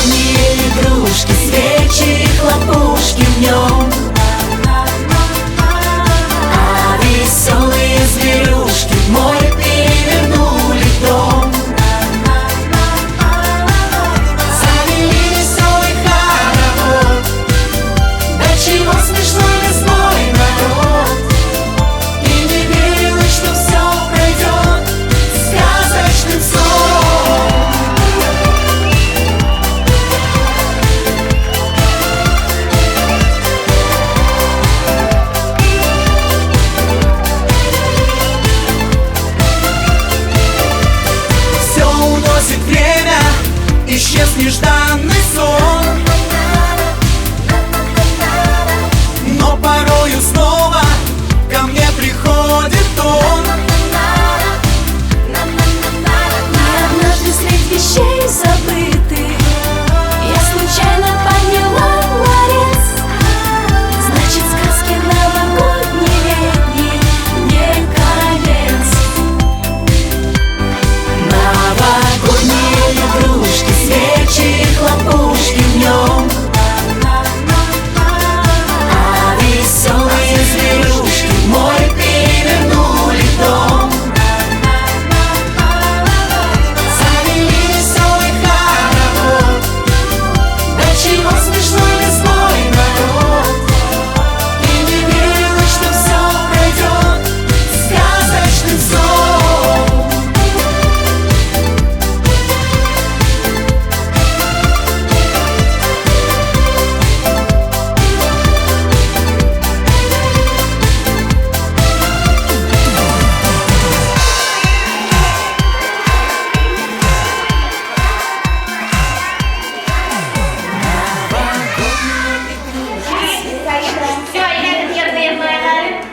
Новогодние игрушки, свечи и хлопушки в нем. А веселые зверюшки мой перевернули дом. Завели веселый хоровод, до чего смешной лесной народ. И не верилось, что все пройдет сказочным сном. Все уносит время, исчез нежданный сон. Но порою снова ко мне приходит он. И однажды средь вещей забытых я случайно подняла ларец. Значит, сказки новогодней летней не конец. Новогодние игрушки, свечи и хлопушки в нем. А веселые зверюшки мой перевернули дом. Завели веселый хоровод, до чего смешной лесной народ. И не верилось, что все пройдет сказочным сном. Все, әйҙәгеҙ йырҙы йырлайыҡ әле.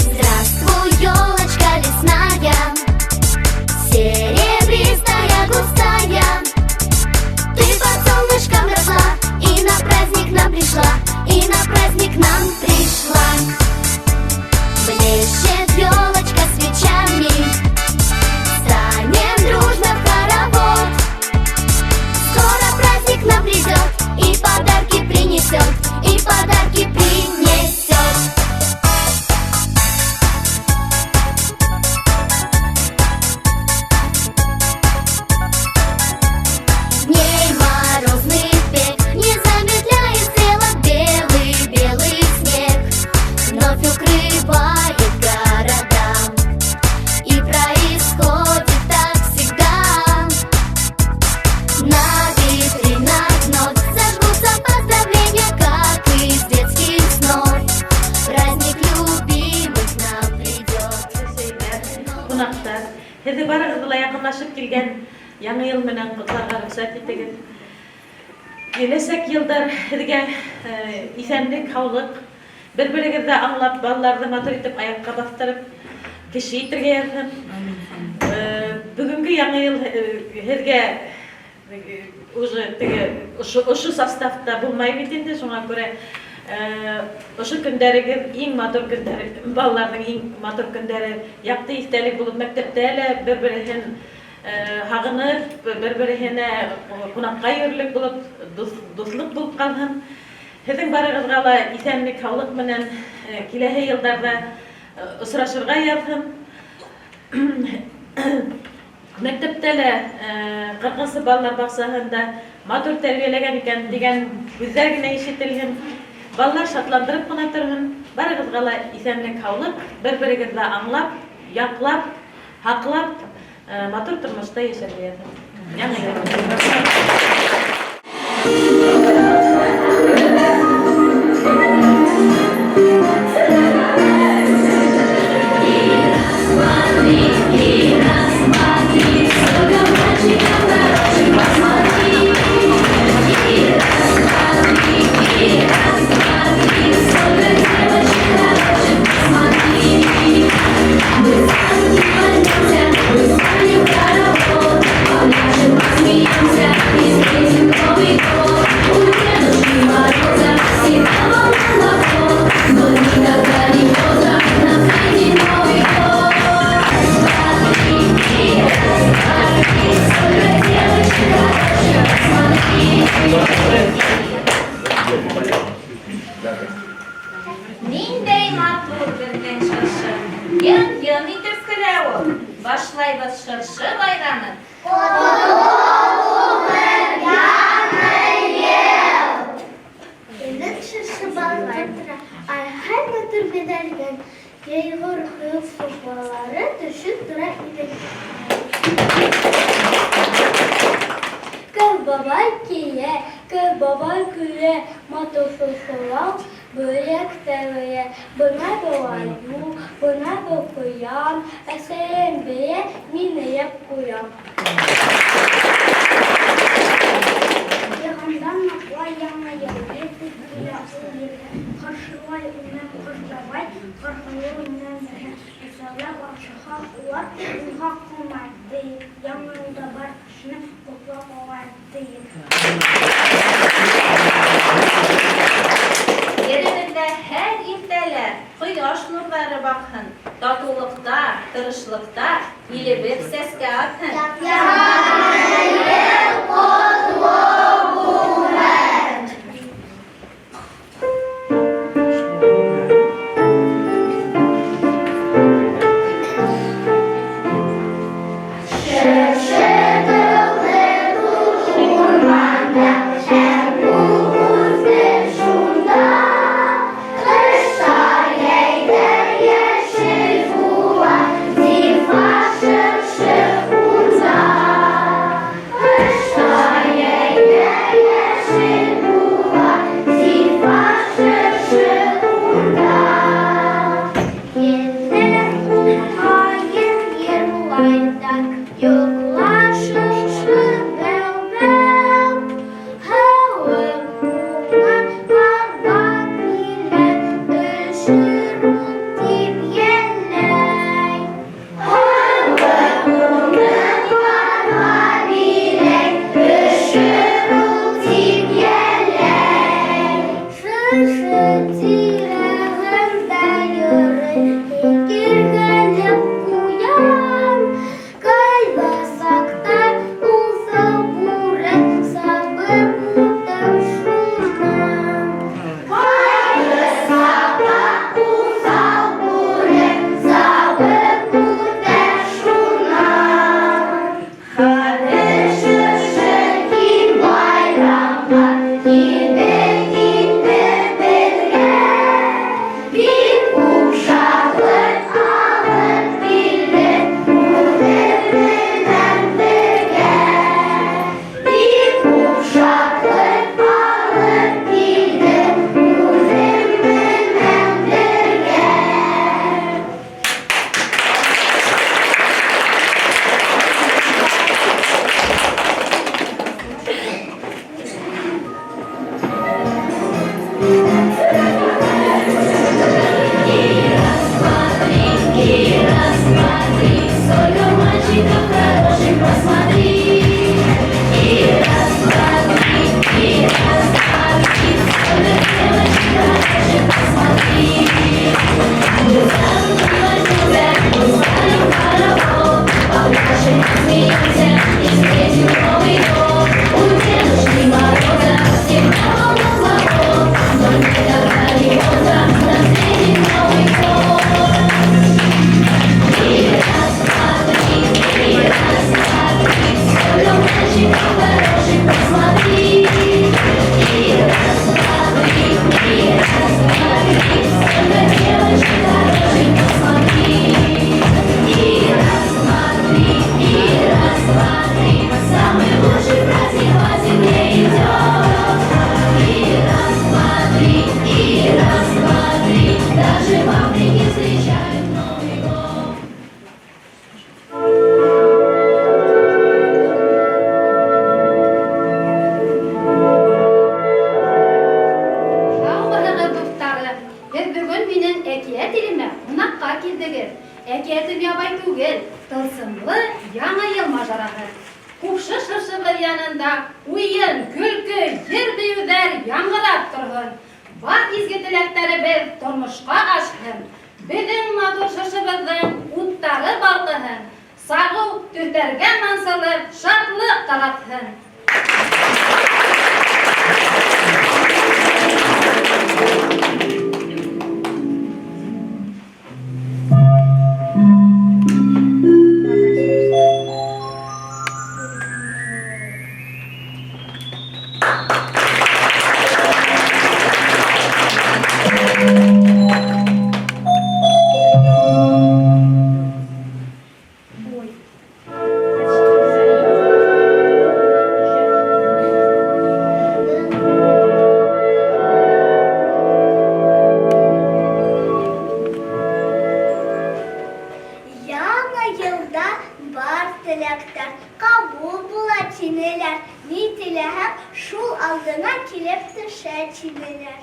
Здравствуй, елочка лесная, серебристая, густая. Ты под солнышком росла и на праздник нам пришла, и на праздник нам пришла. Блещет елочка свечами, станем дружно в хоровод. Скоро праздник нам придет и подарки принесет, и подарки принесет. Дней морозный бег не замедляет стрелок, белый-белый снег вновь укрывает города. И происходит так всегда. На витринах вновь зажгутся поздравления, как из детских снов. Праздник любимый к нам придет. Ҡунаҡтар, һеҙҙе барығыҙҙы ла яҡынлашып килгән Яңы йыл менән ҡотларға рөхсәт итегеҙ. Киләсәк йылдар һеҙгә иҫәнлек, һаулыҡ, бер-берегеҙҙе аңлап, балаларҙы матур итеп аяҡҡа баҫтырып, кеше итергә яҙһын. Бөгөнгө Яңы йыл һеҙгә уже теге ошо составта булмай бит инде, шуңа күрә ошо көндәрегеҙ иң матур көндәр, балаларҙың иң матур көндәре, яҡты иҫтәлек булып мәктәптә лә бер-береһен һағынып, бер-береһенә ҡунаҡҡа йөрөрлөк булып, дуҫлыҡ булып ҡалһын. Һеҙҙең барығыҙға ла иҫәнлек, һаулыҡ менән киләһе йылдарҙа Осрашырға яҙһын. Мәктәптә лә 40-нсы балалар баҡсаһында матур тәрбиәләгән икән тигән һүҙҙәр генә ишетелһен. Балалар шатландырып ҡына торһон. Барығыҙға ла иҫәнлек, һаулыҡ, бер-берегеҙҙе аңлап, яҡлап, һаҡлап, матур тормошта йәшәргә яҙһын. Яңы йыл! Ниндәй матур беҙҙең шыршы. Йын-йын итеп көлә ул. Башлайбыҙ шыршы байрамын. Беҙҙең шыршы балҡып тора, ай-һай матур биҙәлгән. Йәйғор һыу сулпылары төшөп тора иҙәнгә. Кыр бабай килә, кыр бабай көлә, матур шыршылар бүләк тә бирә. Бына был айыу, бына был ҡуян, әсәйем бирә, мин эйәп ҡуям. Яғымдан атлай яңы йыл, етеп килә ул ергә. Ҡаршылай уны Ҡыш бабай, Ҡарһылыу менән бергә. Өсәүләп ашыға улар, уңға ҡалмайыҡ, тиеп. Яңы йылда бар кешене ҡотлап алайыҡ, тиеп. Еребеҙҙә һәр иртәлә ҡояш нурҙары баҡһын, татыулыҡта, тырышлыҡта илебеҙ сәскә атһын. Яңы йыл ҡотло булһын! Шыршы тулы урманда, һәм ул үҫте шунда. Ҡышта йәйҙә йәшел була, зифа шыршы унда. Ҡышта йәйҙә. Фабрики встречают Новый год. Һаумыһығыҙ, дуҫтарым! Һеҙ бөгөн минең әкиәт илемә ҡунаҡҡа килдегеҙ. Әкиәтем ябай түгел, тылсымлы Яңы йыл мажараһы. Ҡупшы шыршыбыҙ янында уйын, көлкө, йыр-бейеүҙәр яңғырап торһон. Бар изге теләктәребеҙ тормошҡа ашһын. Беҙҙең матур шыршыбыҙҙың уттары балҡыһын, сағыу төҫтәргә мансылып, шатлыҡ таратһын. Яңы йылда бар теләктәр ҡабул була тинеләр. Ни теләһәң, шул алдыңа килеп төшә тинеләр.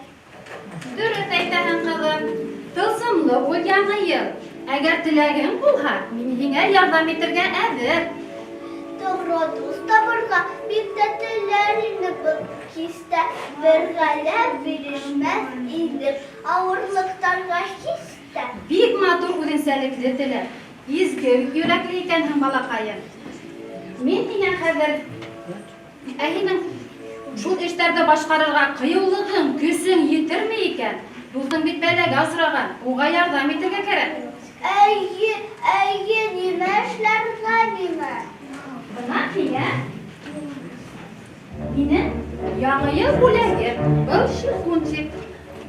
Дөрөҫ әйтәһең, ҡыҙым. Тылсымлы ул Яңы йыл. Әгәр теләгең булһа, мин һиңә ярҙам итергә әҙер. Тоғро дуҫ табырға бик тә теләр инек был кистә. Бергәләп бирешмәҫ инек ауырлыҡтарға һис тә. Бик матур үҙенсәлекле теләк. Изге йөрәкле икәнһең, балаҡайым. Мин һиңә хәҙер, ә һинең шул эштәрҙе башҡарырға ҡыйыулығың, көсөң етерме икән? Дуҫың бит бәләгә осраған, уға ярҙам итергә кәрәк. Эйе, эйе, нимә эшләргә миңә? Бына һиңә минең Яңы йыл бүләге. Был Щелкунчик.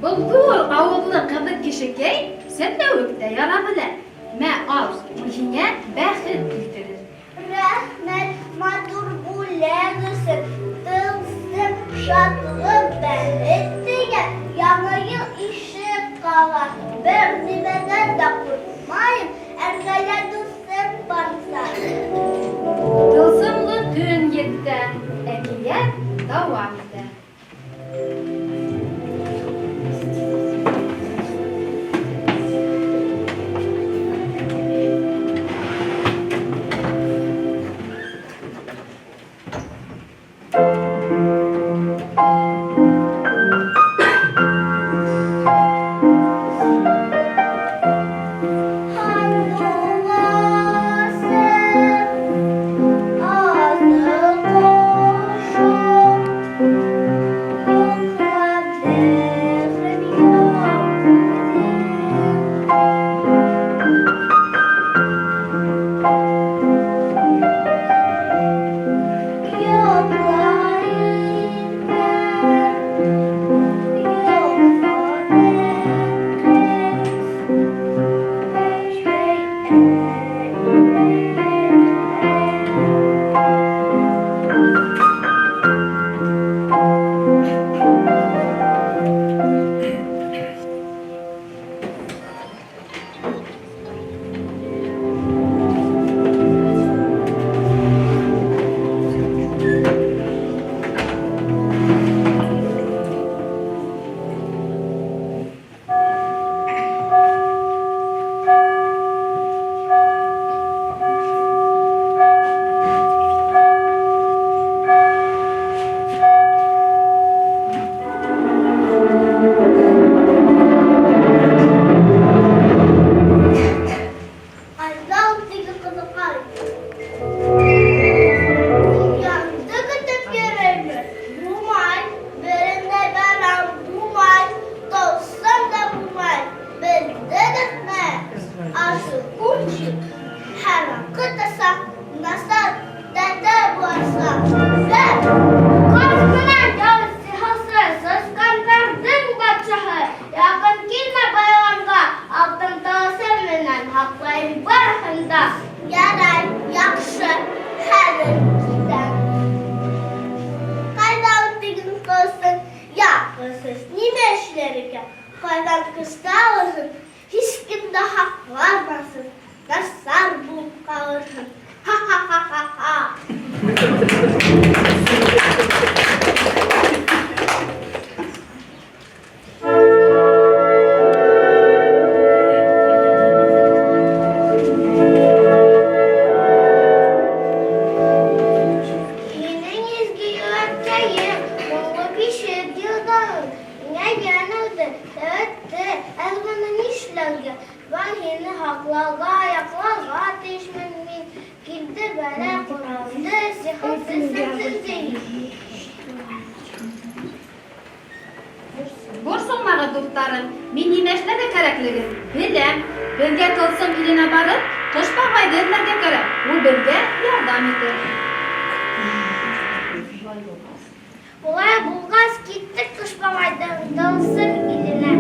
Был ҙур ауыҙлы ҡыҙыҡ кешекәй сәтләүек тә яра белә. Мә, ал, ул һиңә бәхет килтерер. Рәхмәт, матур бүләк өсөн. Тылсым, шатлыҡ, бәхет тигән Яңы йыл ишек ҡаға. Бер нимәнән дә ҡурҡмайым, эргәлә дуҫым барҙа. Тылсымлы төн еткән, әкиәт дауам итә. Һандуғасым, аҙы ҡошом, йоҡлап бәғрем яҡты. Йоҡла иркәм, йоҡла бәхет. Ҡайҙа ул теге ҡыҙыҡай? Янды көтөп йөрөймө? Булмай, берендә барам, булмай, тыусам да булмай. Белдегеҙме? Ошо Кунчик һәр ваҡыт аса, насар тәтә буласаҡ. Бер! Ҡарт менән яуыз сихырсы, сысҡандарҙың батшаһы, яҡын килмә байрамға, алтын тылсым менән һаҡлайым барыһын да. Ярай, яҡшы, хәҙер китәм. Ҡайҙа ул тиген ҡылысын? Я, ҡылыс нимә эшләр икән? Ҡайҙан көскә алырһың? Тышпан һине һаҡларға, яҡларға тейешмен мин. Килде бәлә ҡоралды, сихырҙы сәнселде. Борсолмағыҙ, дуҫтарым, мин нимә эшләргә кәрәклеген беләм. Беҙгә тылсым иленә барып, Ҡыш бабайҙы эҙләргә кәрәк. Ул беҙгә ярҙам итер. Улай булғас, киттек Ҡыш бабайҙың тылсым иленә.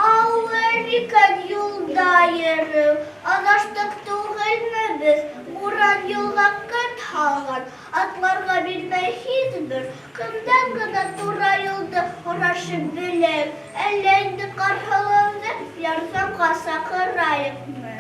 Ауыр икән юлда йөрөү, аҙаштыҡ түгелме беҙ? Буран юлға көрт һалған, атларға бирмәй һис бер. Кемдән генә тура юлды һорашып беләйек? Әллә инде Ҡарһылыуҙы ярҙамға саҡырайыҡмы?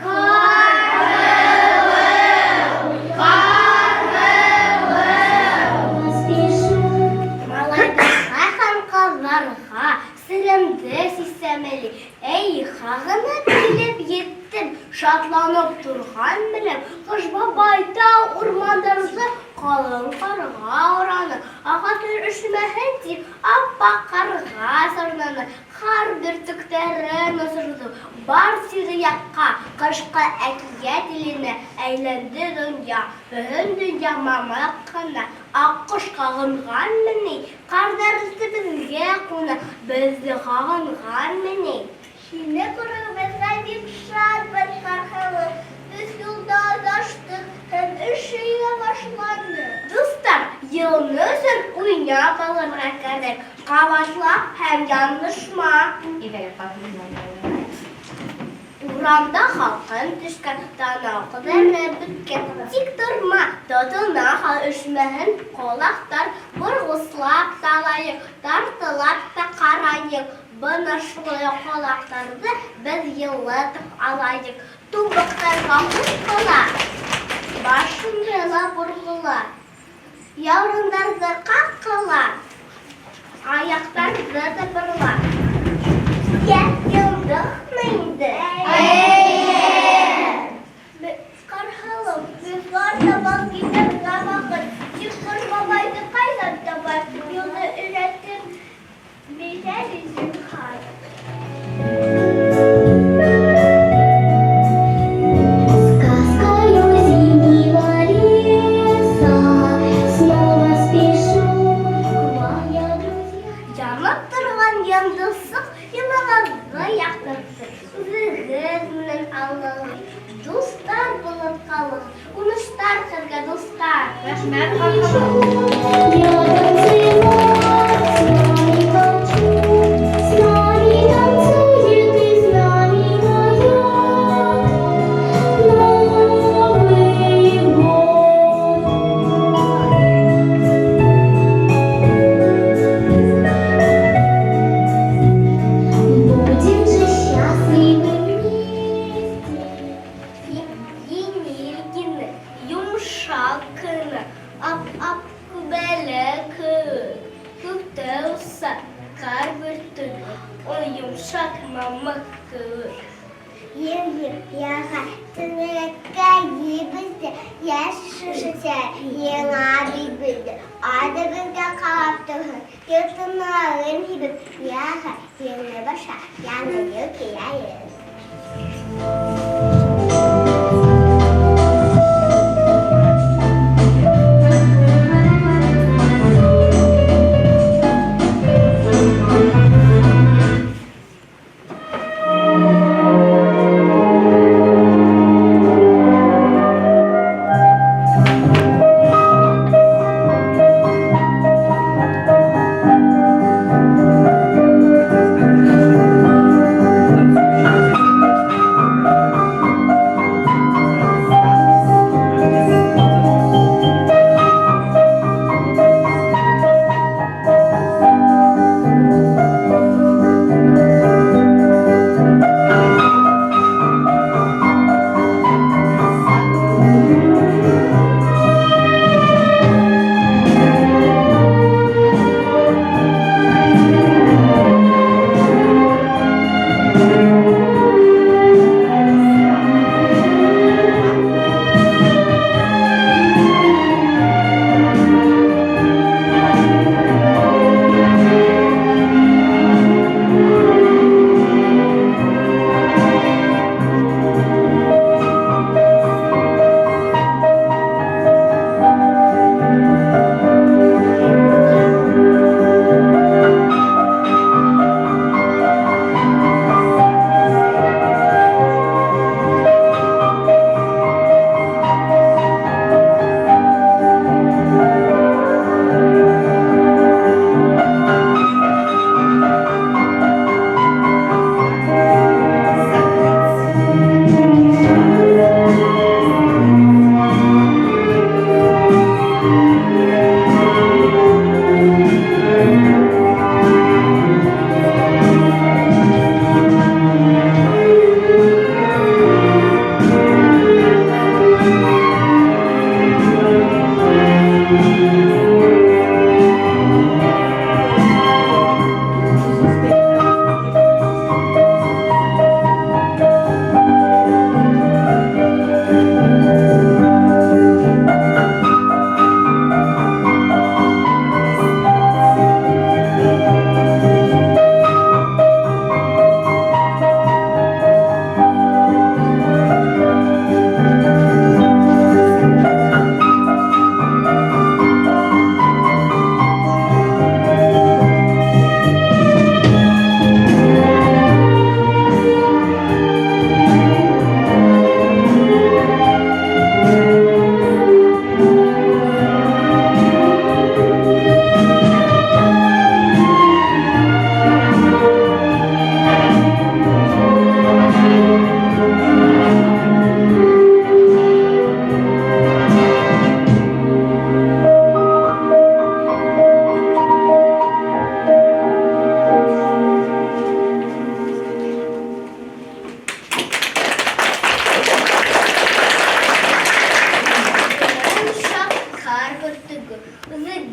Малайҙарға һәм ҡыҙҙарға серемде сисәм әле. Эй, һағынып килеп еттем, шатланып торған менән Ҡыш бабай тау урмандарҙы ҡалын ҡарға ураны. Ағастар өшөмәһен тип, ап-аҡ ҡарға сорнаны. Ҡар бөртөктәрен осорҙо. Бар тирә-яҡҡа ҡышҡы әкиәт иленә әйләнде донъя. Бөтөн донъя мамыҡ ҡына. Аҡҡош ҡағынғанмы ни? Ҡарҙар өҫтөбөҙгә ҡуна. Беҙҙе һағынғанмы ни? Һине күреүебеҙгә бик шатбыҙ, Ҡарһылыу. Беҙ юлда аҙаштыҡ һәм өшөй башланы. Дуҫтар, йылыны өсөн уйнап алырға кәрәк. Ҡабатла һәм яңылышма. Урамда һалҡын төшкән, танау ҡыҙарып бөткән. Тик торма, тотона ҡал, өшөмәһен ҡолаҡтар. Борғослап талайыҡ, тартылап та ҡарайыҡ. Бына шулай ҡолаҡтарҙы беҙ йылытып алайыҡ. Тубыҡтарға һуҡҡыла, башыңды ла борғола, яурындарҙы ҡаҡҡыла, аяҡтарҙы тыпырла. Йә, йылдыҡмы инде? Эйе! Ҡарһылыу, беҙгә артабан китергә ваҡыт. Тик Ҡыш бабайҙы ҡайҙан табайыҡ? Юлды өйрәтеп бир әле, зинһар. Сказкою зимнего леса снова спешу к вам я, друзья. Янып торған йондоҙсоҡ йылығыҙҙы яҡтыртыр. Үҙегеҙ менән алығыҙ, дуҫтар булып ҡалығыҙ. Уңыштар һеҙгә, дуҫтар! Рәхмәт, Ҡарһылыу. Я танцевать с вами хочу, с нами танцует и с нами поет Новый год. Будем же счастливы вместе. Еңел генә, йомшаҡ ҡына, ап-аҡ күбәләк кеүек, күктә оса ҡар бөртөгө, ул йомшаҡ мамыҡ кеүек. Ем-ем, яға, түңәрәккә йыйыбыҙҙы, йәш шыршы яңы бибеҙҙе. Айҙа беҙгә ҡарап торһон, йылтымнарын һибеп, яға, еңе баша, яңы йыл кейәйек.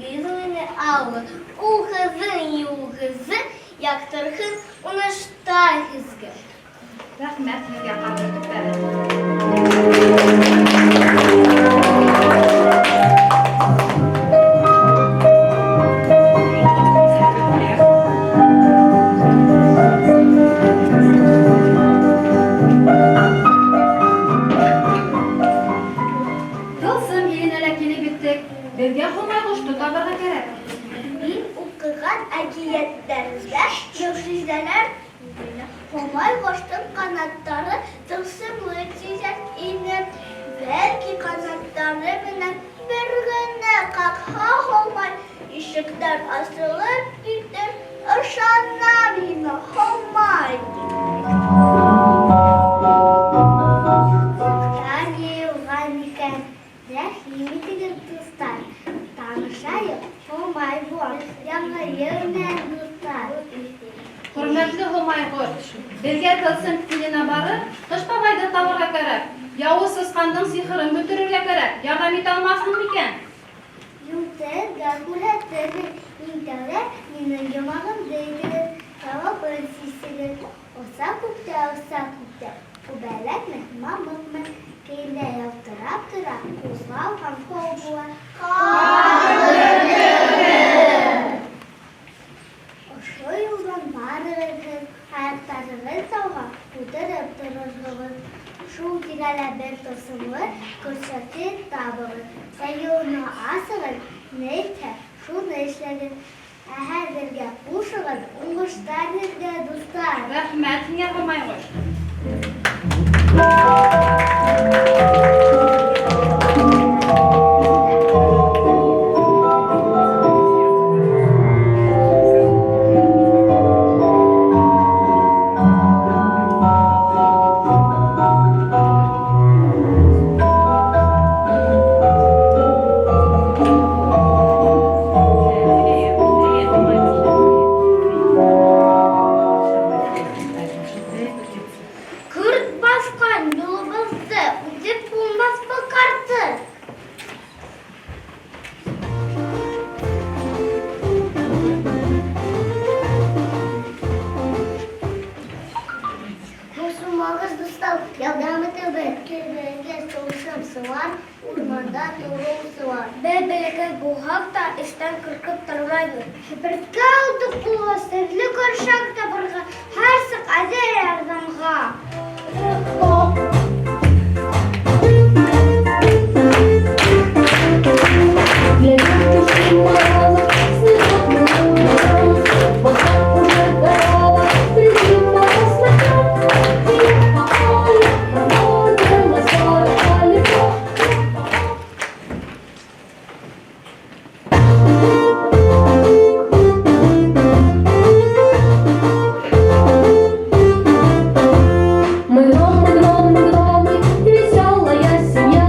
йөҙөне алығыҙ. Ул һеҙҙең юлығыҙҙы яҡтырһын, уңыштар һеҙгә! Рәхмәт һеҙгә, ҡар бөртөктәре. Тылсым иленә лә килеп еттек. Беҙгә Һомай ҡошто табырға кәрәк. Мин уҡыған әкиәттәрҙә мөгжизәләр Һомай ҡоштоң ҡанаттары тылсымлы тиҙәр ине. Бәлки ҡанаттары менән бер генә ҡаҡһа Һомай, ишектәр асылып китер. Ышанам һиңә, Һомай! Ҡар йыйылған икән. Рәхим итегеҙ, дуҫтар. Танышайыҡ, Һомай булам. Яңы йыл менән, дуҫтар! Хөрмәтле Һомай ҡош, беҙгә тылсым иленә барып, Ҡыш бабайҙы табырға кәрәк. Яуыз сысҡандың сихырын бөтөрөргә кәрәк. Ярҙам итә алмаҫһың микән? Юлды күрһәтермен. Иң тәүҙә минең йомғағымды әйтегеҙ, яуабын сисегеҙ. Оса күктә, оса күктә, күбәләкме, мамыҡмы? Кейемдә ялтырап тора, ҡулға алған ҡол була. Ошо юлдан барығыҙ һеҙ, аяҡтарығыҙ тауға утырып торорһоғоҙ. Шул тирәлә бер тылсымлы көршәкте табығыҙ. Сәйе асығыҙ, ни әйтһә, шуны эшләгеҙ. Ә хәҙергә хушығыҙ, уңыштар һеҙгә, дуҫтар! Рәхмәт һиңә, Һомай ҡош. Көрт баҫҡан юлыбыҙҙы үтеп булмаҫ был ҡарҙы. Борсолмағыҙ, дуҫтар, ярҙам итәбеҙ. Төбәгеҙ тылсымсылар, урманда тороусылар. Беҙ бәләкәй булһаҡ та, эштән ҡурҡып тормайбыҙ. Һеперткә алдыҡ ҡулға, серле көршәк табырға, һәр саҡ әҙер ярҙамға. Для Дедушки Мороза снежок мы уберем. Вот так уже готово, приди мороз начнет. Йо-хо-хо, йо-хо-хо, дело скоро далеко. Йо-хо-хо. Мы гномы, гномы, гномы, веселая семья.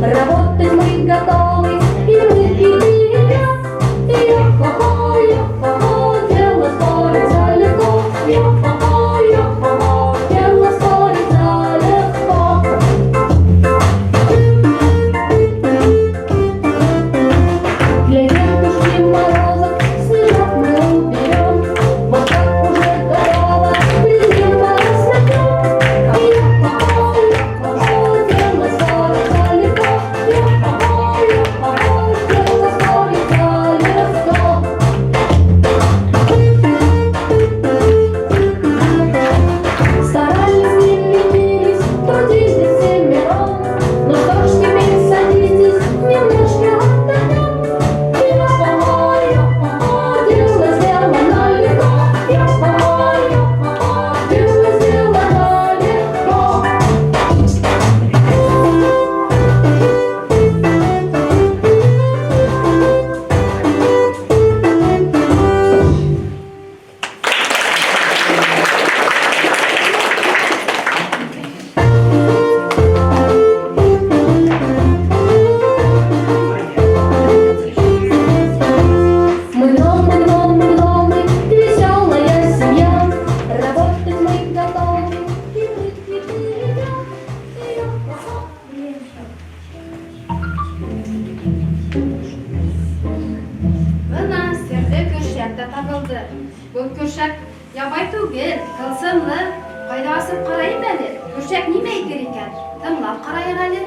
Работать мы готовы, и мы, и ты, и я. Йо-хо-хо, йо-хо-хо, дело скоро далеко. Йо-хо-хо, йо-хо-хо, дело скоро далеко. Для Дедушки Мороза снежок мы уберем. Вот так уже готово, приди мороз начнет. Йо-хо-хо, йо-хо-хо, дело скоро далеко. Йо-хо-хо, йо-хо-хо, дело скоро далеко. Старались, не ленились, трудились всемиром. Ну что ж, теперь садитесь, немножко отдохнем. Йо-хо-хо, Көршәк тә табылды. Был көршәк ябай түгел, тылсымлы. Ҡайҙа асып ҡарайым әле, көршәк нимә әйтер икән? Тыңлап ҡарайыҡ әле.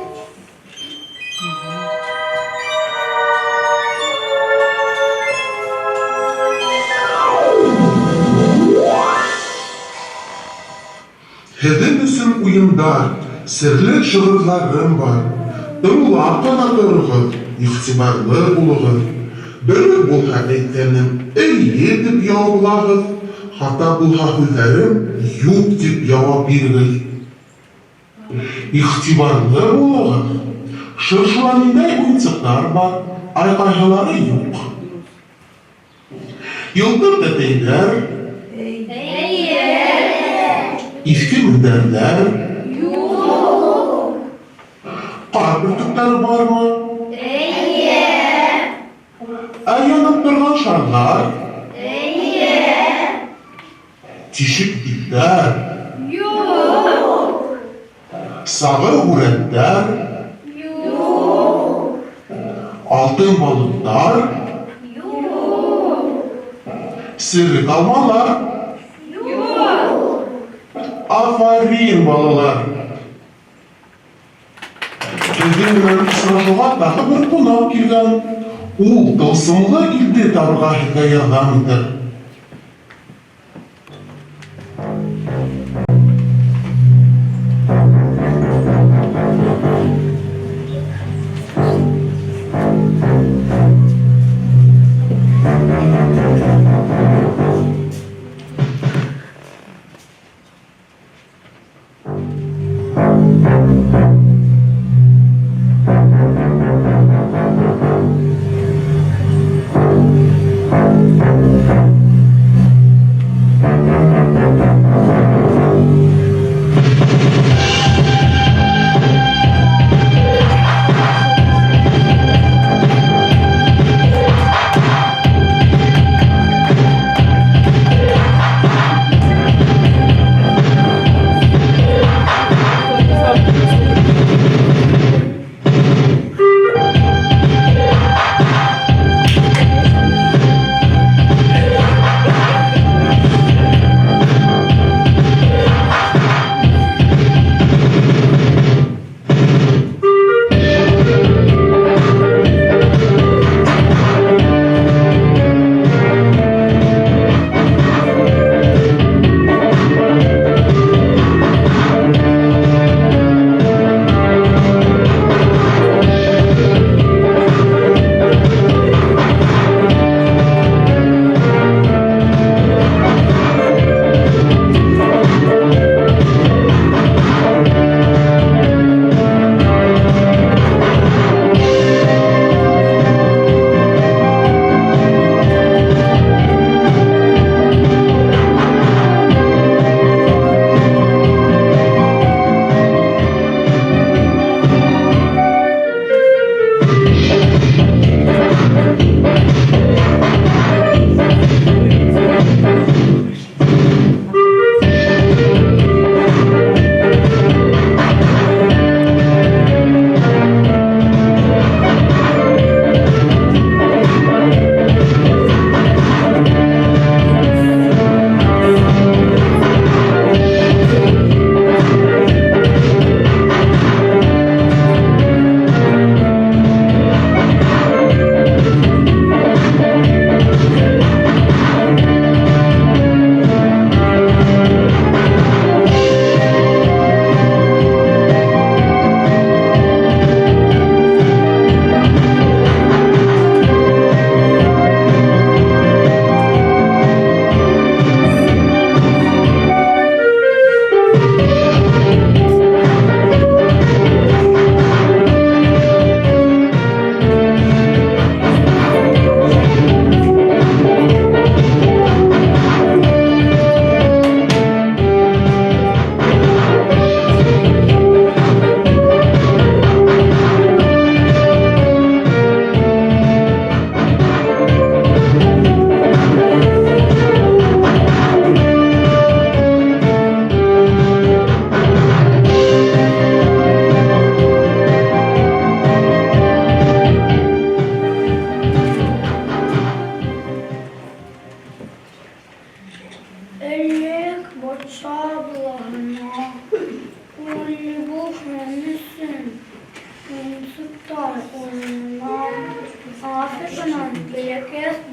Һеҙҙең өсөн уйындар, серле шиғырҙарым бар. Тыңлап ҡына тороғоҙ, иғтибарлы булығыҙ. Дөрөҫ булһа әйткәнем, эйе тип яуаплағыҙ, хата булһа һүҙҙәрем, юҡ тип яуап бирегеҙ. Иғтибарлы булығыҙ. Шыршыла ниндәй уйынсыҡтар бар, ә ҡайһылары юҡ? Йылтыр тәтәйҙәр. Эйе. Иҫке мендәрҙәр. Юҡ. Ҡар бөртөктәре бармы? Эйе. Ә янып торған шарҙар? Эйе. Тишек биттәр? Юҡ. Сағыу һүрәттәр? Юҡ. Алтын балыҡтар? Юҡ. Серек алмалар? Юҡ. Афарин, балалар! Беҙҙең менән осрашыуға тағы бер ҡунаҡ килгән. Ул тылсымлы илде табырға һеҙгә ярҙам итер.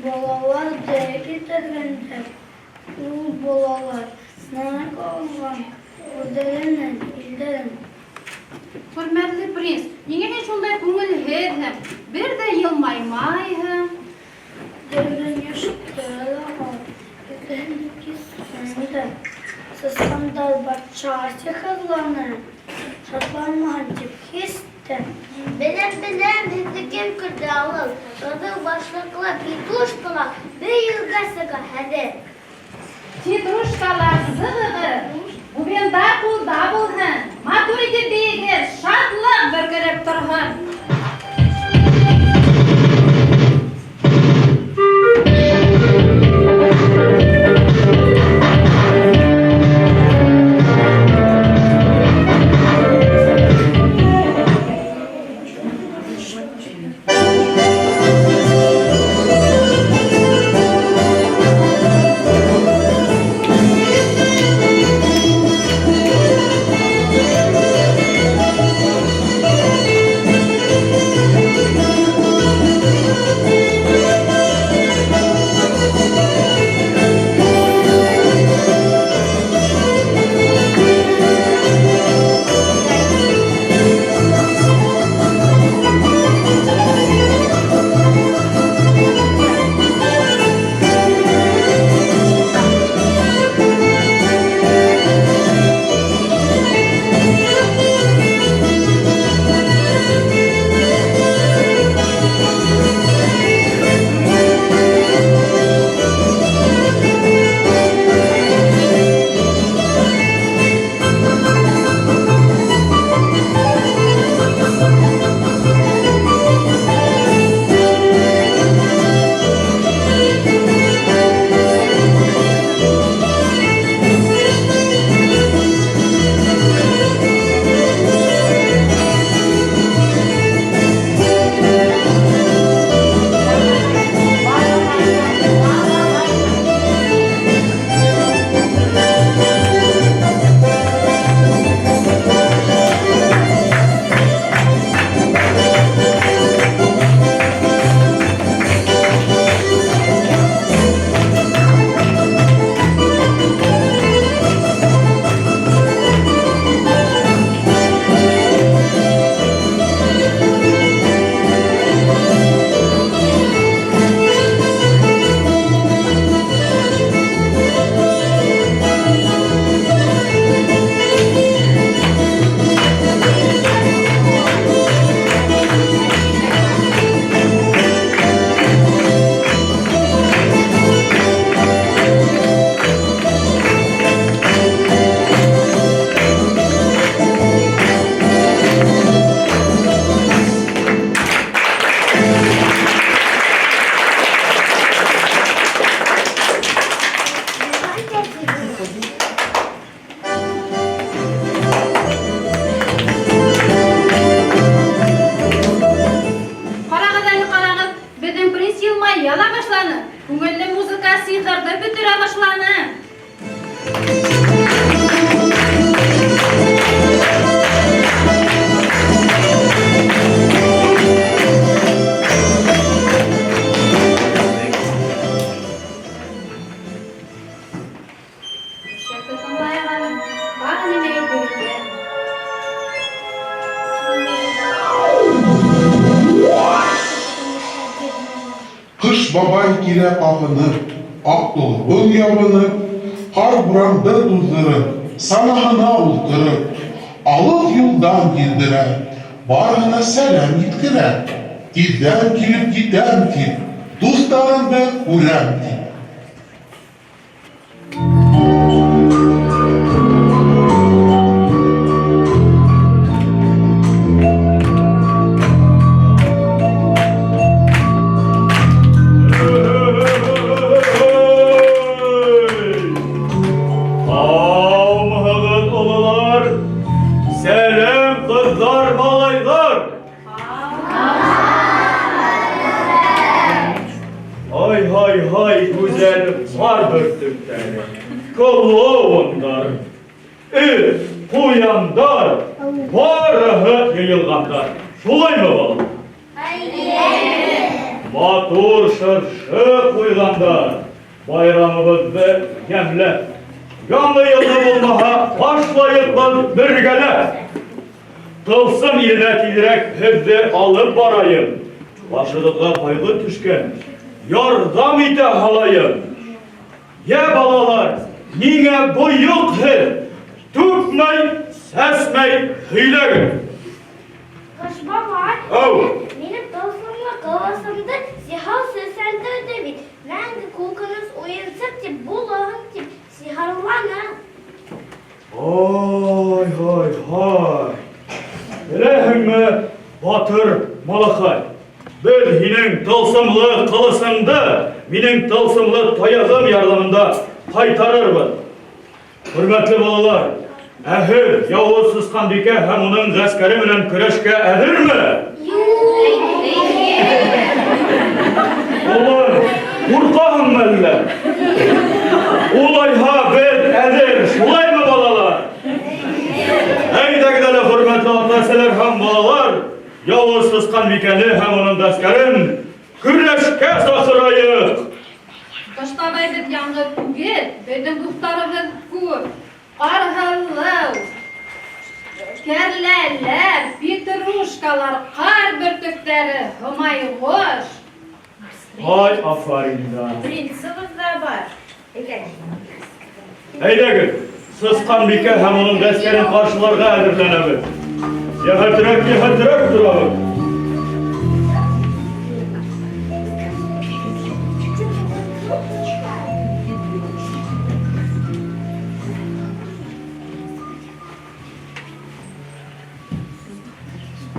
Балалар җәй китергәндә, ул балалар сынап алган үзләренең илләрен. Хөрмәтле принц, ниңә һин шундай күңелһеҙһең? Бер ҙә йылмаймайһың. Дөрөнөштө ул, иртән кисен дә сысҡандар батша сихырланы, шатланмаһын тип һис тә. Беләм, беләм, һеҙҙе кем көлдө ауыл. Ҡыҙыл башлыҡлы Петрушкалар бейергә сыға хәҙер. Титрушкалар, сығығыҙ! Бубендар ҡулда булһын! Матур итеп бейегеҙ, шатлыҡ бөркөлөп торһон! Ҡарағыҙ әле, ҡарағыҙ, беҙҙең принц йылмая ла башланы. Күңелле музыка сихырҙы бөтөрә башланы. Шәкер тыңлайыҡ әле. Тағы нимә әйтер икән? Кыш бабай килә кагынып, ак толыбын ябынып, кар-буранды туздырып, санаһына ултырып, алыҫ юлдан килдерә, барыһына сәләм еткерә. Тиҙҙән килеп етәм тип, дуҫтарымды күрәм тип. Һаумыһығыҙ, ололар! Сәләм, ҡыҙҙар, малайҙар! Ай-һай-һай, гүзәл ҡар бөртөктәре, клоундар, эт, ҡуяндар, барыһы йыйылғандар. Шулаймы, балам? Матур шыршы ҡуйғандар, Байрамыбыҙҙы йәмләп. Яңы йылны булмаһа, башлайыҡ беҙ бергәләп. Тылсым иленә тиҙерәк һеҙҙе алып барайым. Башығыҙға ҡайғы төшкән, ярҙам итә һалайым. Йә, балалар, ниңә бойоҡ һеҙ? Түкмәй, сәсмәй һөйләгеҙ. Ҡыш бабай, Әү. минең тылсымлы ҡылысымды сихау сәсәндерҙе бит. Мәңге ҡурҡыныс уйынсыҡ тип булаһың тип сихырланы. Ай, һай, һай. Беләһеңме, батыр малахай, беҙ һинең тылсымлы ҡылысыңды минең тылсымлы таяғым ярҙамында ҡайтарырбыҙ. Хөрмәтле балалар, ә һеҙ яуыз Сысҡанбикә һәм уның ғәскәре менән көрәшкә әҙерме? Улым, ҡурҡаһыңмы әллә? Улайһа беҙ әҙер, шулаймы, балалар? Әйҙәгеҙ әле, хөрмәтле ата-әсәләр һәм балалар, яуыз Сысҡанбикәне һәм уның ғәскәрен көрәшкә саҡырайыҡ! Ҡыш бабай беҙ яңғыҙ түгел, беҙҙең дуҫтарыбыҙ күп. Ҡарһылыу, кәрләләр, петрушкалар, ҡар бөртөктәре, һомайғош. Ай, афарин да. Принцыбыҙ ҙа бар. Әйҙәгеҙ, Сысҡанбикә һәм уның ғәскәрен ҡаршыларға әҙерләнәбеҙ. Йәһәтерәк, йәһәтерәк торабыҙ.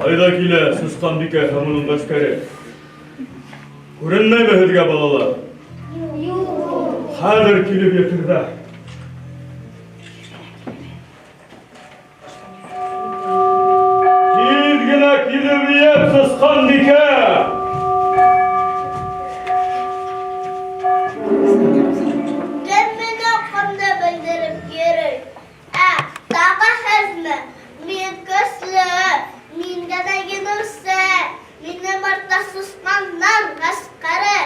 Ҡайҙа килә Сысҡанбикә һәм уның ғәскәре? Күренмәйме һеҙгә, балалар? Юҡ. Хәҙер килеп етерҙәр. Тиҙ генә килеп ет, Сысҡанбикә! Кем мине ҡанды белдереп йөрөй? Ә, тағы һеҙме? Мин көслө, мин генә еңеүсе. Минең артта сысҡандар ғәскәре.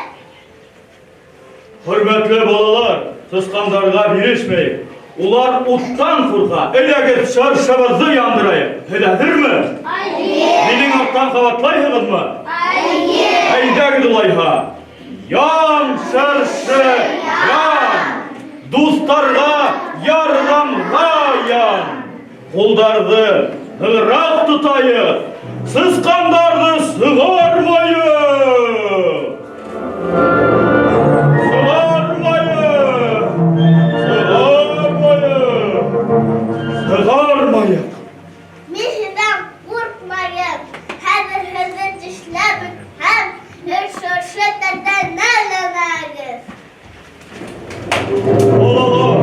Хөрмәтле балалар, сысҡандарға бирешмәйек. Улар уттан ҡурҡа. Әйҙәгеҙ, шыршыбыҙҙы яндырайыҡ. Һеҙ әҙерме? Эйе. Минең арттан ҡабатлайһығыҙмы? Эйе. Әйҙәгеҙ улайһа. Ян, шыршы, ян! Дуҫтарға ярҙамға ян! Ҡулдарҙы нығыраҡ тотайыҡ, сысҡандарҙы сығармайыҡ! Сығармайыҡ! Сығармайыҡ! Сығармайыҡ! Мин һеҙҙән ҡурҡмайым. Хәҙер һеҙҙе тешләп бөтһәм, һеҙ шыршы тәтәнә әйләнәһегеҙ. Балалар!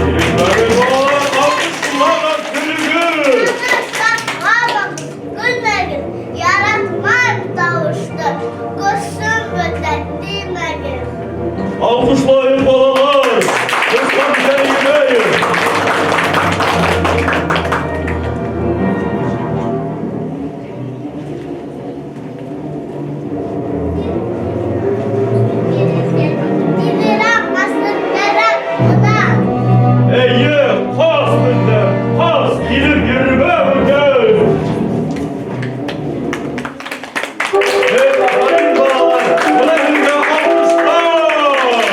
Бирешмәгеҙ, балалар, алҡышлағыҙ, көлөгөҙ! Шартлағыҙ, көлмәгеҙ, яратмайым тауышты. Көсөм бөтә, тимәгеҙ. Алҡышлайыҡ, балалар! Сысҡанбикәне еңәйек! Тиҙерәк ҡасыр кәрәк бынан. Эйе, ҡас беҙҙән, ҡас, килеп йөрөмә бүтән! Һеҙ афарин, балалар, бына һеҙгә алҡыштар!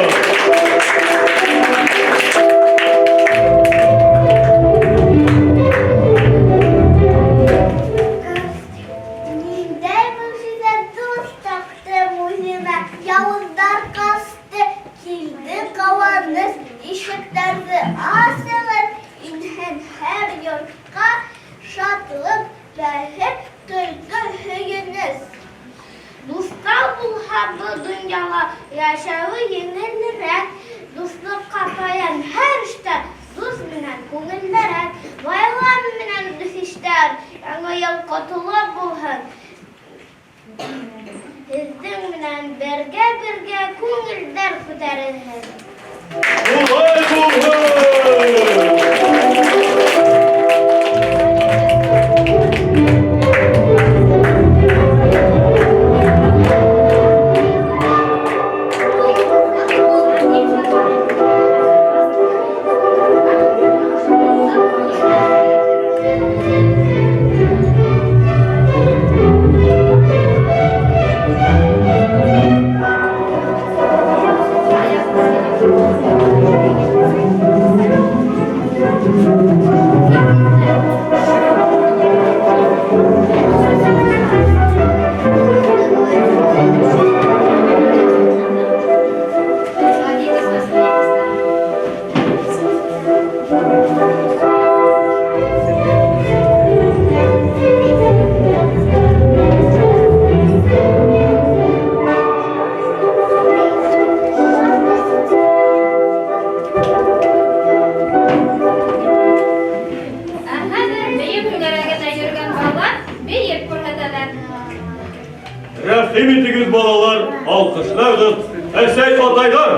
Ниндәй мөғжизә дуҫ таптым үҙемә. Яуыздар ҡасты, килде ҡыуаныс. Ишектәрҙе асығыҙ, инһен һәр йортҡа шатлыҡ, бәхет, көлкө, һөйөнөс. Дуҫтар булһа был донъяла йәшәүе еңелерәк. Дуҫлыҡҡа таян һәр эштә, дуҫ менән күңеллерәк. Байрам менән, дуҫ-иштәр, Яңы йыл ҡотло булһын. Һеҙҙең менән бергә-бергә күңелдәр күтәрелһен. Шулай булһын! итегеҙ, балалар, алҡышлағыҙ, әсәй, атайҙар!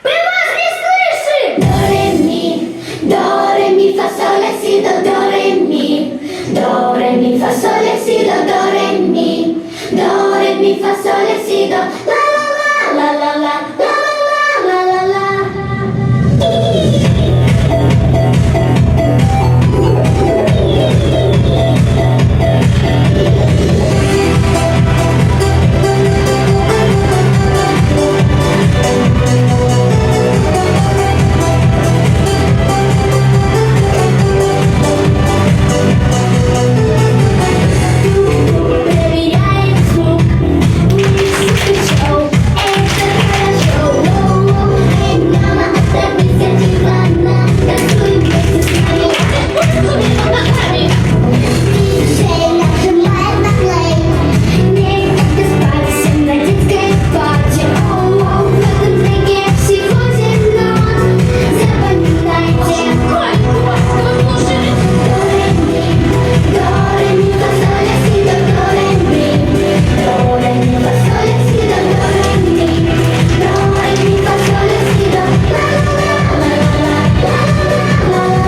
Мы вас не слышим! До, ре, ми, до, ре, ми, фа, соль, ля, си, до, до, ре, ми. До, ре, ми, фа, соль, ля, си, до, до, ре, ми. До, ре, ми, фа, соль, ля, си, до, ла, ла, ла, ла, ла, ла, ла, ла, ла, ла, ла. Проверяет звук, это хорошо. Эй, мама, оторвись от дивана, танцуй вместе с нами. Диджей нажимает на плей, не спать всем на детской пати. Оу, в этом треке всего темно, запоминайте. До, ре, ми, до, ре, ми, фа, соль, ля, си, до, до, ре, ми. До, ре, ми, фа, соль, ля, си, до, до, ре, ми. До, ре, ми, фа, соль, ля, си, до, ла, ла, ла, ла, ла, ла, ла, ла.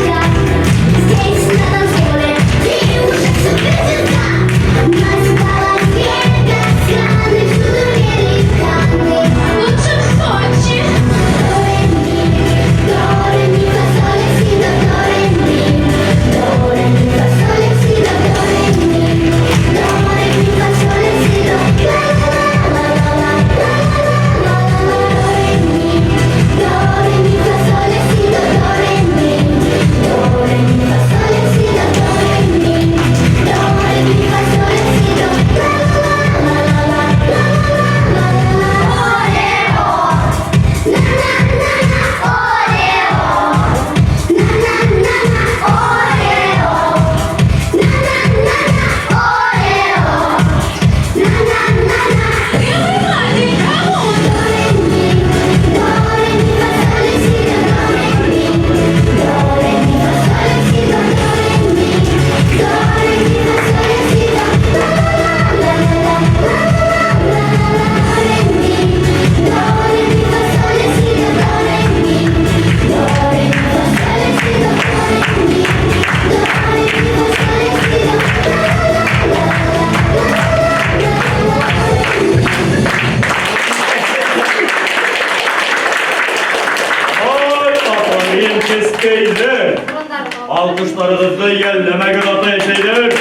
Здесь на танцполе девушек суперзвезда. Настала Вега, всюду великаны. Лучше в Сочи. До, ре, ми, до, ре, ми, фа, соль, ля, си, до, до, ре, ми. До, ре, ми, фа, соль, ля, си, до, до, ре, ми. До, ре, ми, фа, соль, ля, си, до, ла, ла, ла, ла, ла, ла, ла, ла, ла, до, ре, ми. До, ре, ми, фа, соль, ля, си, до, до, ре, ми. До, ре, ми, фа, соль, ля, си, до, до, ре, ми. До, ре, ми, фа, соль, ля, си, до, ла, ла, ла, ла, ла, ла, ла, ла, ла. Орео! На-на-на-на, Орео! На-на-на-на, Орео! На-на-на-на, Орео! На-на-на-на. До, ре, ми, до, ре, ми, фа, соль, ля, си, до, до, ре, ми. До, ре, ми, фа, соль, ля, си, до, до, ре, ми. До, ре, ми, фа, соль, ля, си, до, ла, ла, ла, ла, ла, ла, ла, ре, ми. До, ре, ми, фа, соль, ля, си, до, до, ре, ми. До, ре, ми, фа, соль, ля, си, до, до, ре, ми. До, ре, ми, фа, соль, ля, си, до, ла, ла, ла, ла, ла, ла, ла, ре, ми. Ай, атайым кескәйләр! Алҡыштарығыҙҙы йәлләмәгеҙ, атай-әсәйләр!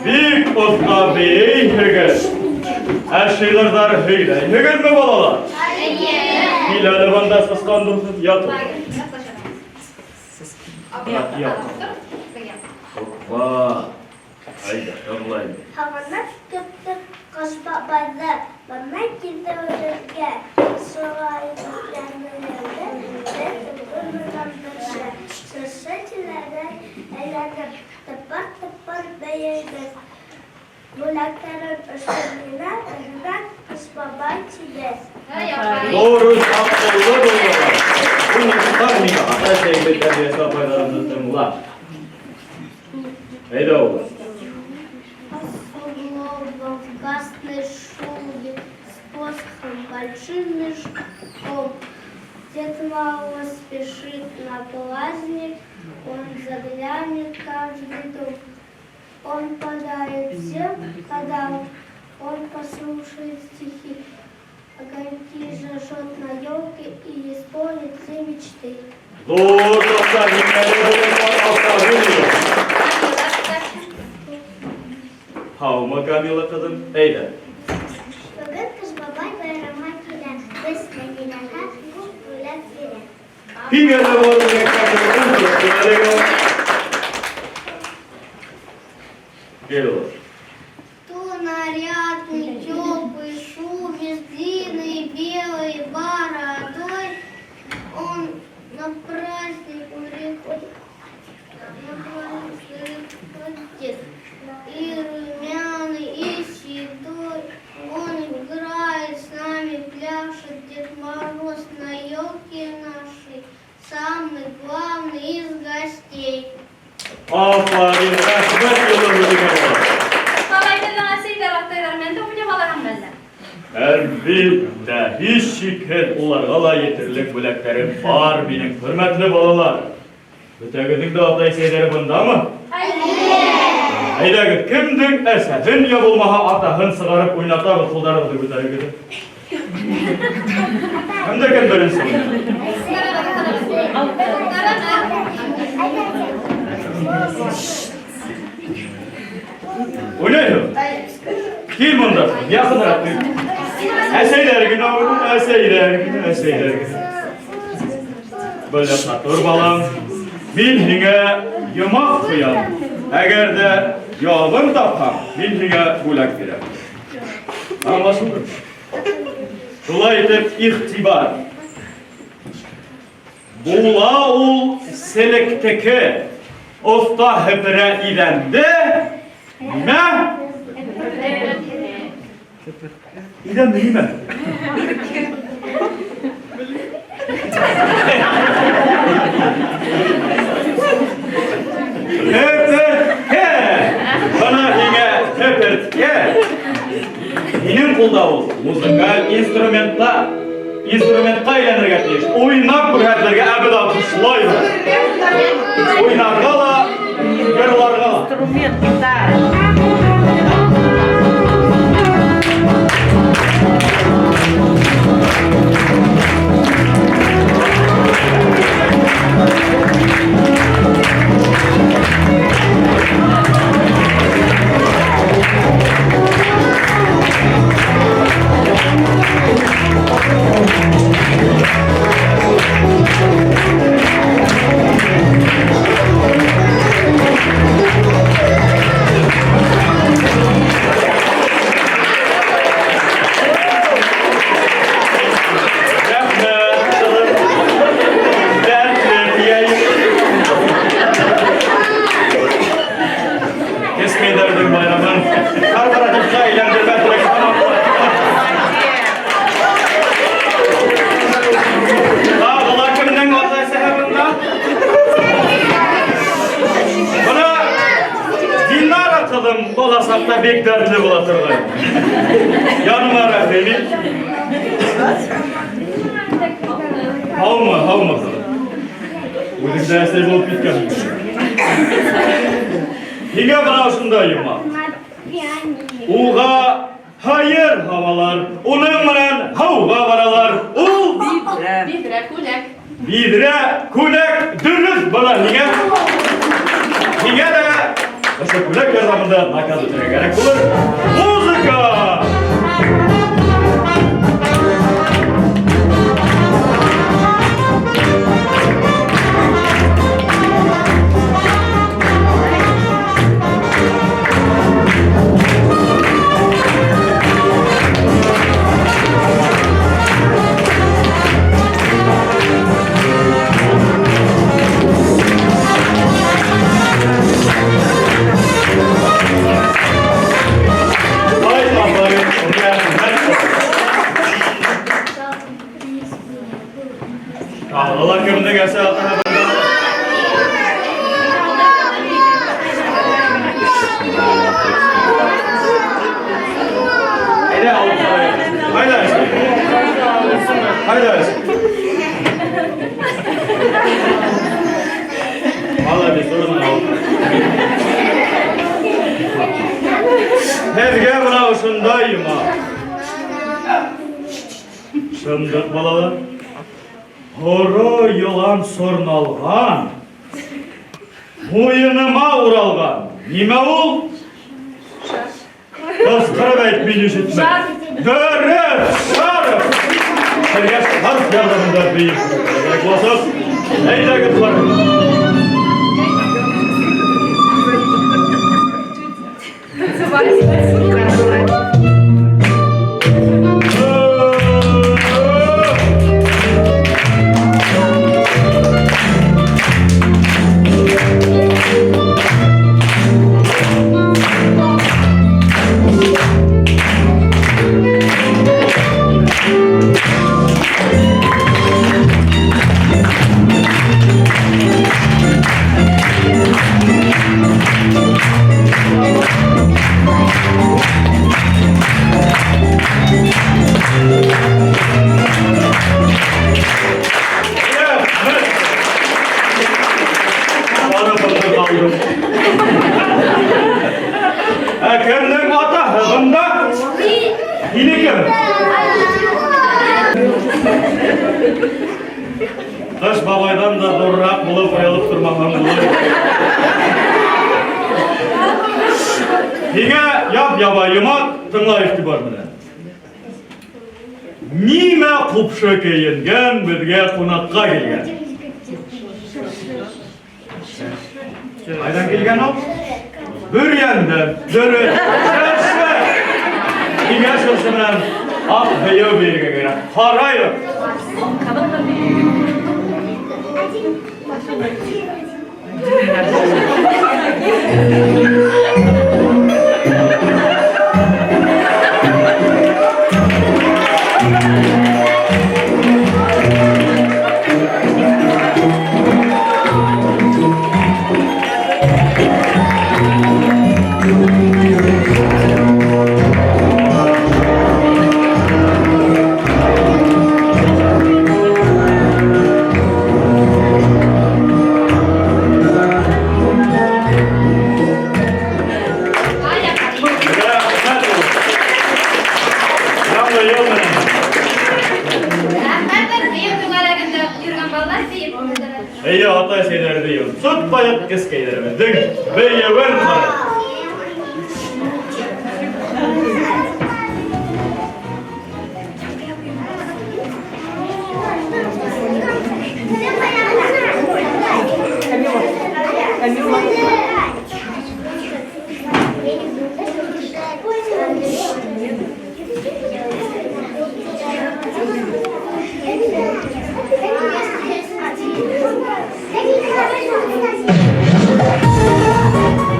Бик оҫта бейейһегеҙ. Ә шиғырҙар һөйләйһегеҙме, балалар? Кил әле бында, сысҡан дуҫым, ят. Ят. Опа. Әйҙә, тыңлайым. Һағынып көттөк Ҡыш бабайҙы, бына килде беҙгә. Шыршы менән бергә. Шыршы тирәләй әйләнеп, тыпыр-тыпыр бейейбеҙ. Бүләктәрен өләшер рәхмәт, Ҡыш бабай, тибеҙ. Дөрөҫ, аҡыллы булдылар. Уңыштар миңә ата-әсәйеңде, тәрбиәсе апайҙарымды тыңла. Әйҙә, улым. По сугробам в красной шубе с посохом большим мешком Дед Мороз спешит на праздник, он заглянет в каждый дом. Он подарит всем подарок, он послушает стихи, огоньки зажжет на елке и исполнит все мечты. Ҙур дуҫтар, һиңә лә бүләк бар, афарин. Һаумы, Камила ҡыҙым? Әйҙә. Бөгөн Ҡыш бабай байрамға килә, беҙ нәниләргә күп бүләк бирә. Һиңә лә бар бүләктәр, ултырып тор әлегә. Кил, улым. То нарядный, теплый, шубе с длинной белой бородой, он на праздник приходит, на праздник приходит, и румяный, и седой. Он играет с нами, пляшет Дед Мороз на елке нашей, самый главный из гостей. Афарин, рәхмәт улым үҙеңә. Бабай, беҙҙең әсәйҙәр, атайҙар менән дә уйнап алаһыңмы әллә? Әлбиттә, һис шикһеҙ уларға ла етерлек бүләктәрем бар минең, хөрмәтле балалар. Бөтәгеҙҙең дә атай-әсәйҙәре бындамы? Әйҙәгеҙ, кемдең әсәһен йә булмаһа атаһын сығарып уйнатабыҙ, ҡулдарығыҙҙы күтәрегеҙ. Кемдә кем беренсе уйнай? Уйнайһың? Кил бында, яҡыныраҡ кил. Әсәйҙәр генә уйнай, әсәйҙәр генә, әсәйҙәр генә. Был яҡта тор, балам. Мин һиңә йомаҡ ҡуям. Әгәр ҙә яуабын тапһаң, мин һиңә бүләк бирәм. Аңлашылды? Шулай итеп, иғтибар. Була ул селектеке. Оҫта һеперә иҙәнде. Нимә? Иҙәнде нимә? Һеперткә! Бына һиңә һеперткә. Һинең ҡулда ул музыкаль инструментта инструментҡа әйләнергә тейеш. Уйнап күрһәтергә, ә беҙ алҡышлайбыҙ. Уйнарға ла, йырларға ла. Инструмент гитара. Рәхмәт, ҡыҙым. Дәртле тиәйем. Кескәйҙәрҙең байрамын корпоративҡа әйләндермәҫ реклама. Тағы ла кемдең ата-әсәһе бында? Бына Динара ҡыҙым бала саҡта бик дәртле була торғайны. Яныма рәхим ит. Һаумы, һаумы, ҡыҙым? Үҙең дә әсәй булып киткәнһең. Һиңә бына ошондай йомаҡ. Уға һыйыр һауалар, уның менән һыуға баралар. Ул Биҙрә. Биҙрә, күләк. Биҙрә, күләк, дөрөҫ бына һиңә. Һиңә лә ошо күләк ярҙамында наказ үтергә кәрәк булыр. Музыка! Ай, афарин, рәхмәт. Тағы ла кемдең әсә атаһы бында? Әйҙә, алып ҡарайыҡ. Ҡайҙа әсәй? Ҡайҙа әсәй? Молодец, урыныңа ултыр. Һеҙгә бына ошондай йомаҡ. Шымдыҡ, балалар. Һоро йылан сорналған, муйыныма уралған. Нимә ул? Ҡысҡырып әйт, мин ишетмәй. Дөрөҫ, шарф. Һеҙгә шарф ярҙамында бейеп кәрәк буласаҡ. Әйҙәгеҙ, ҡарайыҡ. Шарфымды ҡалдым. Ә кемдең атаһы бында? Һинекеме? Ҡыш бабайҙан да ҙурыраҡ булып оялып тормаһаң булыр. Һиңә яп-ябай йомаҡ, тыңла иғтибар менән. Нимә ҡупшы кейенгән беҙгә ҡунаҡҡа килгән? Ҡайҙан килгән ул? Бөрйәндән. Дөрөҫ. Шыршы. Һиңә шыршы менән аҡ бейеү бейергә кәрәк. Ҡарайыҡ. Рәхмәт. Яңы йыл менән. Ә хәҙер бейеү түңәрәгендә йөрөгән балалар бейеп күрһәтәләр. Эйе, атай-әсәйләр бейеүен. Тотмайыҡ, кескәйҙәребеҙҙең бейеүен ҡарайыҡ.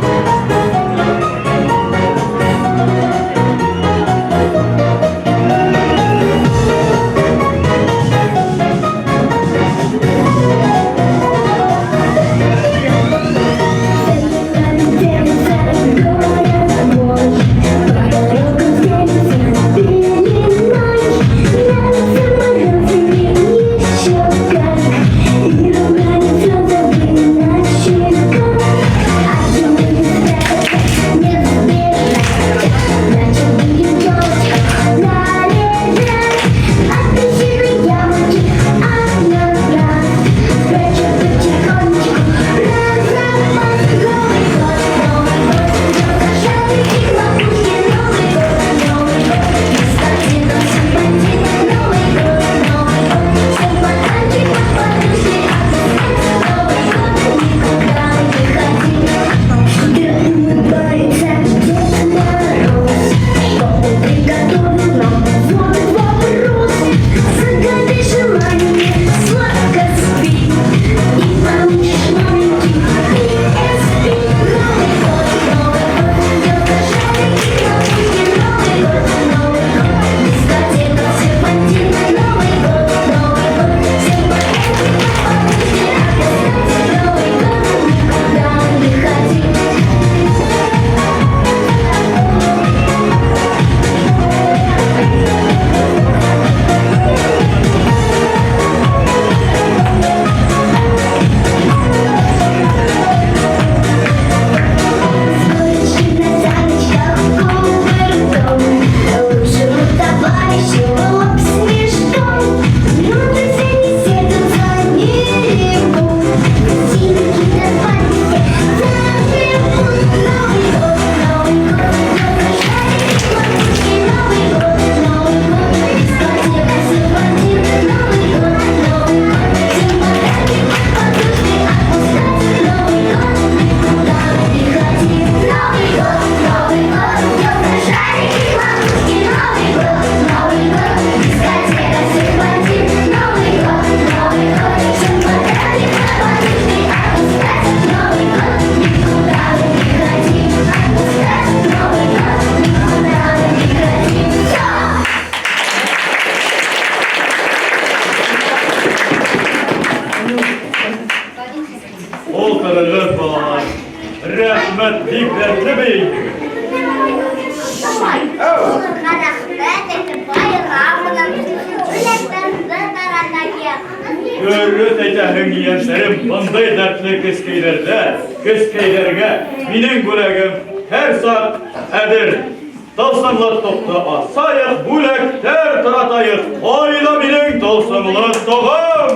Thank you. Әйтәһең, ейәнсәрем, бындай дәртле кескәйҙәрҙә, кескәйҙәргә минең бүләгем һәр саҡ әҙер. Тылсымлы тоҡто асайыҡ, бүләктәр таратайыҡ. Ҡайҙа минең тылсымлы тоғом?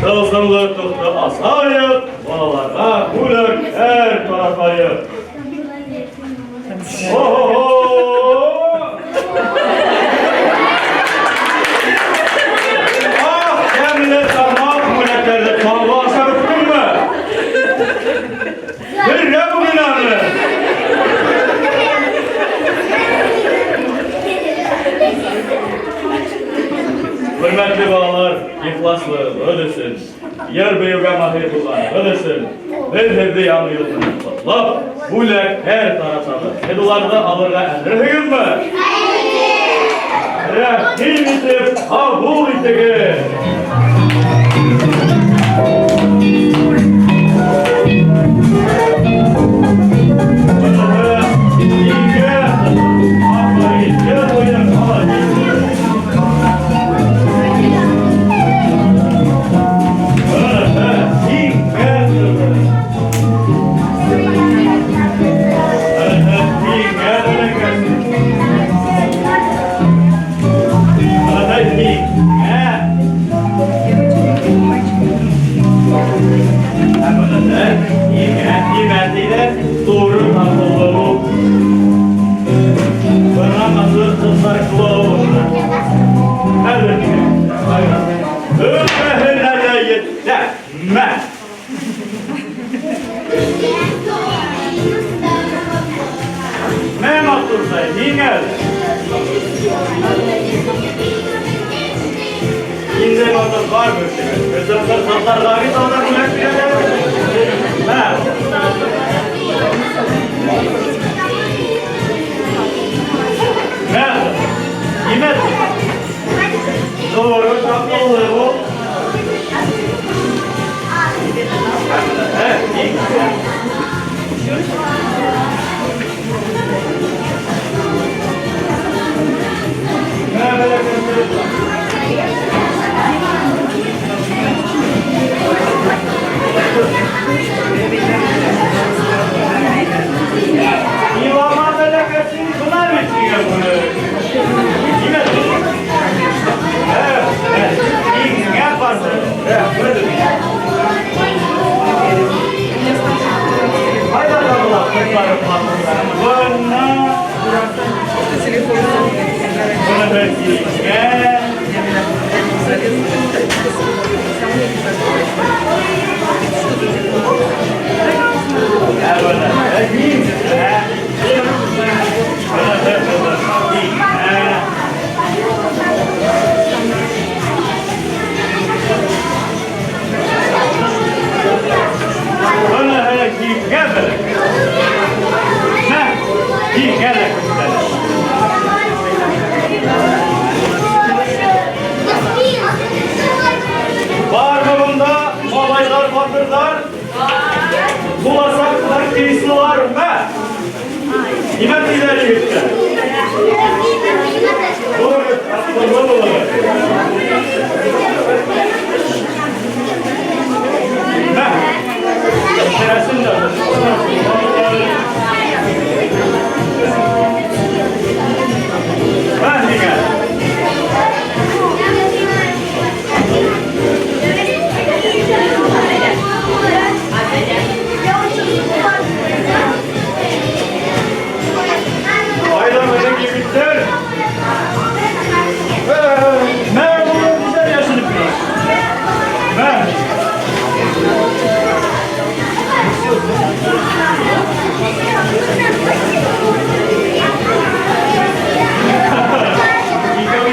Тылсымлы тоҡто асайыҡ, балаларға бүләктәр таратайыҡ. О-хо-хо! Ах, тәмле тамаҡ бүләктәрҙе тағы ашап бөттөңмө? Бергә бөгөн әле. Хөрмәтле балалар, ихласлығыҙ өсөн, йыр бейеүгә маһир булғанығыҙ өсөн, беҙ һеҙҙе яңы йыл менән ҡотлап, бүләктәр таратабыҙ. Һеҙ уларҙы алырға әҙерһегеҙме? Рәхим итеп ҡабул итегеҙ. Ике, афарин, куйын, молодец. Быныһы иңгә тығыҙ. Быныһы иңгә бәләкәсе. Быныһы иңгә. Ә быныһы иңгә. Нимә тиҙәр? Ҙур аҡыллы бул. Бына матур ҡыҙҙар клоуны. Хәҙер Бөтәһенә лә етә. Мә. Мә, матурҙай, һиңә лә. Инде матур бар бөтәгеҙ. Беҙҙең ҡыҙҙарға бит алар бүләк бирәләр. Мә. Мә. Нимә? Ҙур аҡыллы бул. Ә, иңгә. Мә, бәләкәсе. Илама бәләкәсе, бына бит һиңә бүләк. Нимә ти? Ә, иңгә барҙы. Рәхмәт. Ҡайҙа табыла ҡыҙҙарым, матурҙарым? Бына. Быныһы һиңә. Ә быныһы һиңә. Быныһы ҡыҙым һиңә. Быныһы һиңә бәләкәй. Мә, һиңә лә күстәнәс. Бармы бында малайҙар, батырҙар? Буласаҡ хоккейсылар, мә? Нимә тиҙәр егеттәр? Ҙур аҡыллы булығыҙ. Мә, рәсем дә. Мә һиңә. Ҡайҙа беҙҙең егеттәр? Мә, улым, ниҙәр йәшенеп тора? Мә. Икәү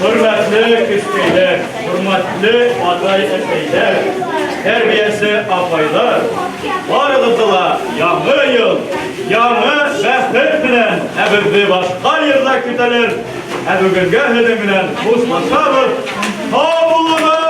Хөрмәтле кескәйләр, хөрмәтле атай-әсәйләр, тәрбиәсе апайлар, барыгызды ла Яңы ел, яңы бәхет белән, ә беҙҙе башҡа йырҙа көтәләр. Ә бөгөнгә һеҙҙең менән хушлашабыҙ. Һау булығыҙ!